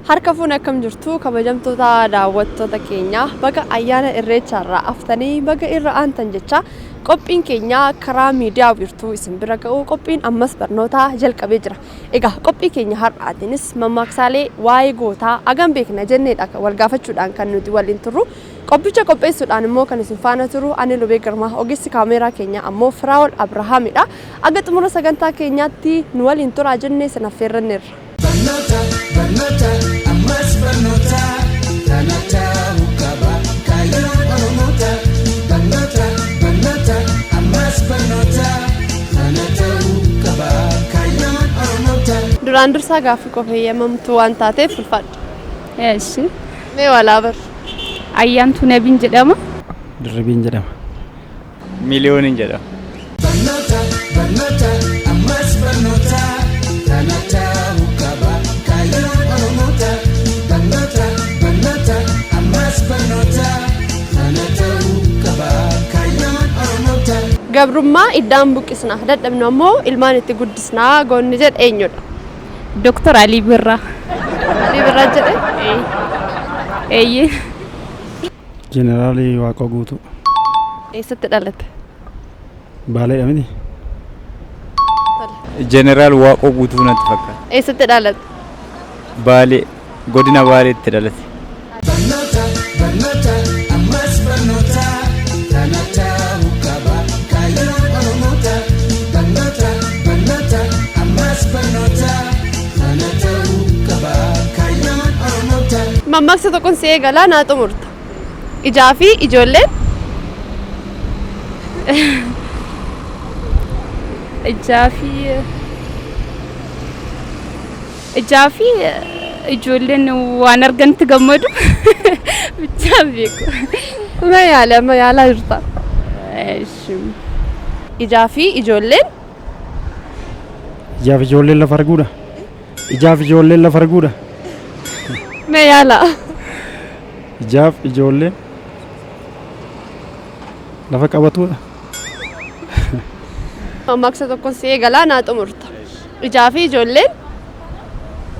Harka fuune akkam jirtu kabajamtoota daawwattoota keenyaa baga ayyaana irreechaarraa aftanii baga irra aantan jecha qophiin keenya karaa miidiyaa wiirtuu isin bira ga'u qophiin ammas barnootaa jalqabee jira. Egaa qophii keenya har'aatiinis mammaaksaalee waa'ee gootaa hagam beekna jenneedha wal gaafachuudhaan kan nuti waliin turru. Qophicha qopheessuudhaan immoo kan isin faana turu ani Lubee Girmaa ogeessi kaameeraa keenya ammoo Firaa'ol Abrahaamidha. Aga xumura sagantaa keenyaatti nu waliin turaa jennee isin affeerranneerra. Barnoota, barnoota, ammas barnoota, kana ta'uu qaba kaayyoon Oromoota. Barnoota, barnoota, ammas barnoota, kana ta'uu qaba kaayyoon Oromoota. Duraan dursaa gaaffii koof eeyyamamtuu waan taateef ulfaadhu. Eessi. Mee walaa bar. Ayyaantuu Nabiin jedhama. Dirribiin jedhama. Miliyooniin jedhama. Barnoota, barnoota, ammas barnoota, kana ta'uu qaba kaayyoon Oromoota. Barnoota, barnoota, ammas barnoota, kana ta'uu qaba kaayyoon Oromoota. Gabrummaa iddaan buqqisna dadhabnu ammoo ilmaan itti guddisnaa goonni jedhe eenyudha? Doktor Alii Birraa. Alii Birraa jedhe? Eeyyee. Jeneraalii Waaqoo Guutuu. Eessatti dhalate? Baaleedha miti? Jeneraal Waaqoo Guutuu natti fakkaata. Eessatti dhalate? Baalee godina Baaleetti dhalate. Barnoota, barnoota, ammas barnoota, kana ta'uu qaba kaayyoon Oromoota. Barnoota, barnoota, ammas barnoota, kana ta'uu qaba kaayyoon Oromoota. Mammaaksa tokkoon si eegalaa naa xumurta. Ijaa fi ijoolleen Ijaa fi ijaa fi ijoolleen waan arganitti gammadu bichaa beeku. Mee yaali amma yaalaa jirta. Eeshi. Ijaa fi ijoolleen Ijaaf ijoolleen lafa arguudha. Ijaaf ijoolleen lafa arguudha. Mee yaalaa. Ijaaf ijoolleen lafa qabatuudha. Mammaaksa tokkoon si eegalaa naa xumurta. Ijaa fi ijoolleen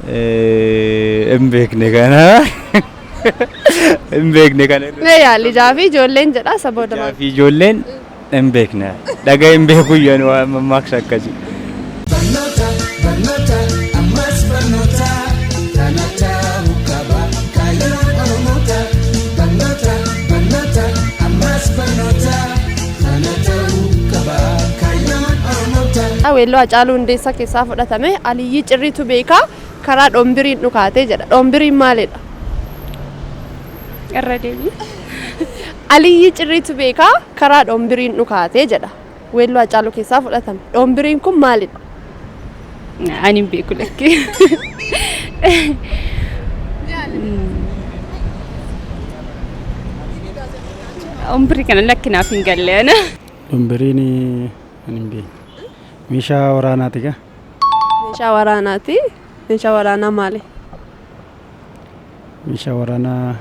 Hin beekne kana. Hin beekne kana. Mee yaali ijaa fi ijoolleen jedha isa booda Ijaa fi ijoolleen hin beekne. Dhaga hin beeku iyyuu ani waan mammaaksa akkasii. Barnoota, barnoota, ammas barnoota, kana ta'uu qaba kaayyoon Oromoota. Barnoota, barnoota, ammas barnoota, kana ta'uu qaba kaayyoon Oromoota. Weelluu Hacaaluu Hundeessaa keessaa fudhatame Aliyyii Cirriitu beekaa karaa dhombiriin dhukaatee jedha. Dhombiriin maalidha? Irra deebii. Aliyyii Cirriitu beekaa karaa dhombiriin dhukaatee jedha. Weelluu Hacaaluu keessaa fudhatame. Dhombiriin kun maalidha? Ani hin beeku lakkee. Umrii kana lakkinaaf hin galle ana. Dhombiriin ani hin beekne. Meeshaa waraanaati gaa. Meeshaa waraanaati. Meeshaa waraanaa maali? Meeshaa waraanaa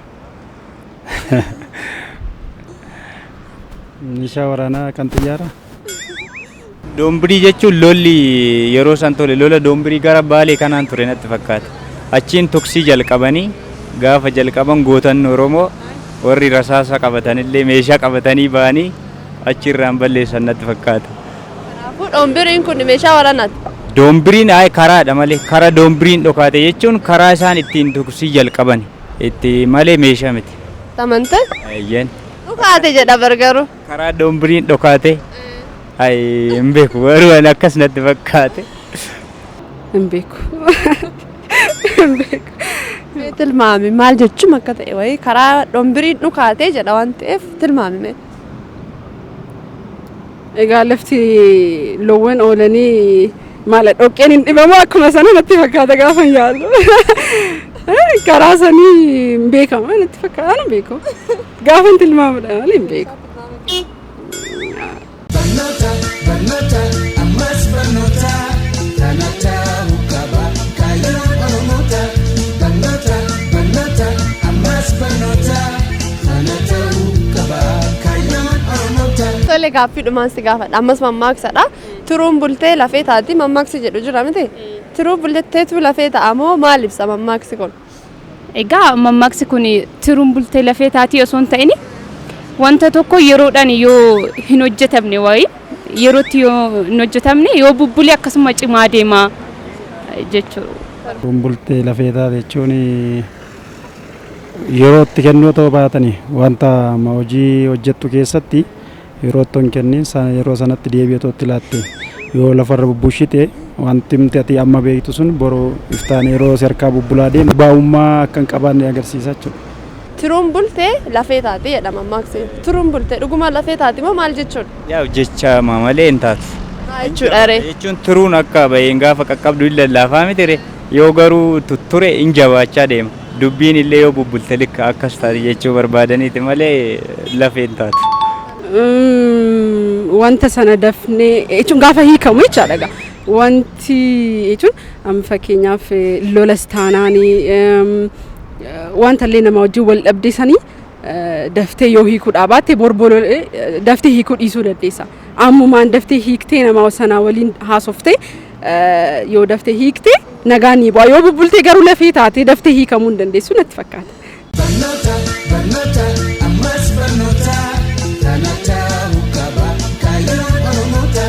Meeshaa waraanaa kan xiyyaaraa. Doombirii jechuun lolli yeroo san tole lola doombirii gara Baalee kanaan ture natti fakkaata. Achiin tuksii jalqabanii gaafa jalqaban gootanni Oromoo warri rasaasa qabatanillee meeshaa qabatanii ba'anii achirraan balleessan natti fakkaata. Kanaafuu dhoombiriin kun meeshaa waraanaati. Doombiriin ay karaadha malee kara doombiriin dhokaate jechuun karaa isaan ittiin tuksii jalqaban itti malee meeshaa miti. Amante? Eeyyeen. Dhukaate jedha bargaru. Karaa doombiriin dhokaate ay hin beeku garuu ani akkas natti fakkaate. Hin beeku. Hin beeku. Mee tilmaami maal jechuun akka ta'e wayii karaa dhombiriin dhukaate jedha waan ta'eef tilmaami mee. Egaa lafti loowwan oolanii maala dhoqqeen hin dhibamu akkuma sana natti fakkaata gaafa hin yaalu. Karaa sanii hin beekama natti fakkaata hin beeku. Gaafa hin tilmaamudha malee hin beeku. Barnoota, barnoota, ammas barnoota, kana ta'uu qaba kaayyoon Oromoota. Barnoota, barnoota, ammas barnoota, kana ta'uu qaba kaayyoon Oromoota. Tole gaaffiidhumaan si gaafadha. Ammas mammaaksadha. Turuun bultee lafee taati mammaaksi jedhu jira miti? Turuu bulteetu lafee ta'a moo maal ibsa mammaaksi kun? Egaa mammaaksi kun tiruun bultee lafee taatii osoo hin ta'in wanta tokko yeroodhaan yoo hin hojjetamne wayii yerootti yoo hin hojjetamne yoo bubbule akkasuma cimaa deema jechuudha. Tiruun bultee lafee taate jechuun yeroo itti kennuu otoo baatanii wanta amma hojii hojjettu keessatti yeroo itti hin kennin yeroo sanatti deebi'ee otoo itti laatte yoo lafarra bubbushite wanti nuti ati amma beektu sun boru iftaan yeroo si harkaa bubbulaa deemu baa'ummaa akka hin qabaanne agarsiisa jechuudha. Tiruun bultee lafee taate jedhama mammaaksi. Tiruun bultee dhuguma lafee taate moo maal jechuudha? Yaa jecha malee hin taatu. Maal jechuudha ree? Jechuun tiruun akka baheen gaafa qaqqabdu hin lallaafaa miti ree. Yoo garuu tutture hin jabaachaa deema. Dubbiin illee yoo bubbulte likka akkas taate jechuu barbaadaniiti malee lafee hin taatu. Wanta sana dafnee jechuun gaafa hiikamu jechaadha egaa. Wanti jechuun amma fakkeenyaaf lolas taanaanii wanta illee nama wajjin wal dhabde sanii daftee yoo hiikuudhaa baatte borboloo daftee hiikuu dhiisuu dandeessa. Ammumaan daftee hiiktee nama sanaa waliin haasoftee yoo daftee hiiktee nagaan ni bu'a. Yoo bubbultee garuu lafee taate daftee hiikamuu hin dandeessu natti fakkaata. Barnoota, barnoota, ammas barnoota, kana ta'uu qaba kaayyoon Oromoota.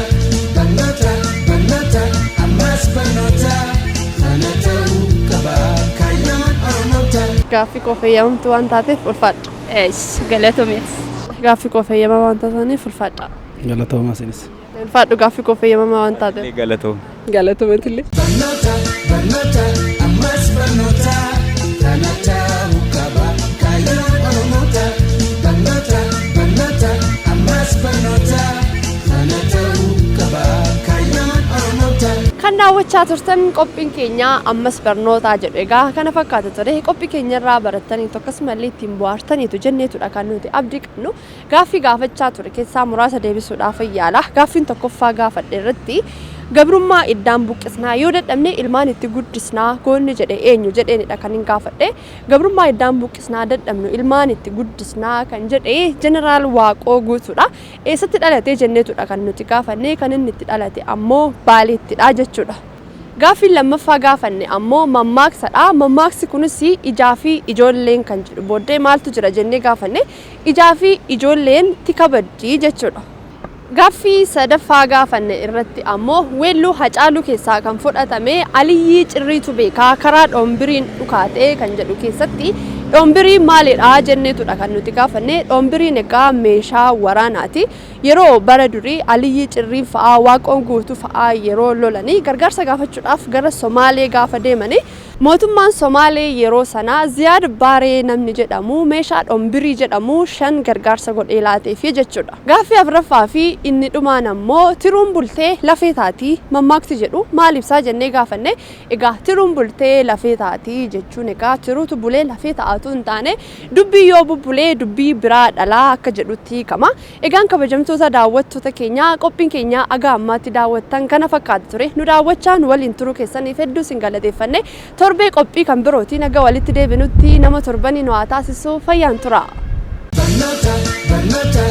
Barnoota, barnoota, ammas barnoota, kana ta'uu qaba kaayyoon Oromoota. Gaaffii koo fayyadamtuu waan taateef ulfaadha. Galatoomees. Gaaffii koo fayyadamaa waan taataniif ulfaadha. Galatooma isinis. Ulfaadhu gaaffii koo fayyadamaa waan taateef. Galatooma. Galatoomatillee. Barnoota, barnoota, ammas barnoota, kana ta'uu qaba kaayyoon Oromoota. Barnoota, barnoota, ammas barnoota, kana ta'uu qaba kaayyoon Oromoota. Kan daawwachaa turtan qophiin keenya ammas barnootaa jedhu egaa kana fakkaata ture. Qophii keenya irraa barattaniitu akkasumallee ittiin bohaartaniitu jenneetudha kan nuti abdii qabnu. Gaaffii gaafachaa ture keessaa muraasa deebisuudhaaf yaala. Gaaffiin tokkoffaa gaafadhe irratti gabrummaa iddaan buqqisnaa yoo dadhabne ilmaan itti guddisnaa goonni jedhe eenyu jedheenidha kan hin gaafadhe. Gabrummaa iddaan buqqisnaa dadhabnu ilmaan itti guddisnaa kan jedhe Jeneraal Waaqoo Guutuudha. Eessatti dhalatee jenneetudha kan nuti gaafanne, kan inni itti dhalate ammoo Baaleettidha jechuudha. Gaaffiin lammaffaa gaafanne ammoo mammaaksadha. Mammaaksi kunis ijaa fi ijoolleen kan jedhu booddee maaltu jira jennee gaafanne, ijaa fi ijoolleen tika baddii jechuudha. Gaaffii sadaffaa gaafanne irratti ammoo weelluu Hacaaluu keessaa kan fudhatame Aliyyii Cirriitu beekaa karaa dhoombiriin dhukaatee kan jedhu keessatti dhoombirii maalidha jenneetudha kan nuti gaafanne. Dhoombiriin egaa meeshaa waraanaati. Yeroo bara durii Aliyyii Cirriin fa'aa Waaqoon Guutuu fa'aa yeroo lolanii gargaarsa gaafachuudhaaf gara Somaalee gaafa deemanii mootummaan Somaalee yeroo sanaa Ziyaad Baaree namni jedhamu meeshaa dhombirii jedhamu 5 gargaarsa godhee laateef jechuudha. Gaaffii afuraffaa fi inni dhumaan ammoo tiruun bultee lafee taatii mammaaksi jedhu maal ibsaa jennee gaafanne. Egaa tiruun bultee lafee taatii jechuun egaa tiruutu bulee lafee ta'atu hin taane dubbii yoo bubbulee dubbii biraa dhalaa akka jedhutti hiikama. Egaan kabajamtoota daawwattoota keenyaa qophiin keenya aga ammaatti daawwattan kana fakkaatu ture. Nu daawwachaa nu waliin turuu keessaniif hedduu isin galateeffanne. Torbee qophii kan birootiin aga walitti deebinutti nama torbanii nu haa taasisu, fayyaan tura. Barnoota, barnoota,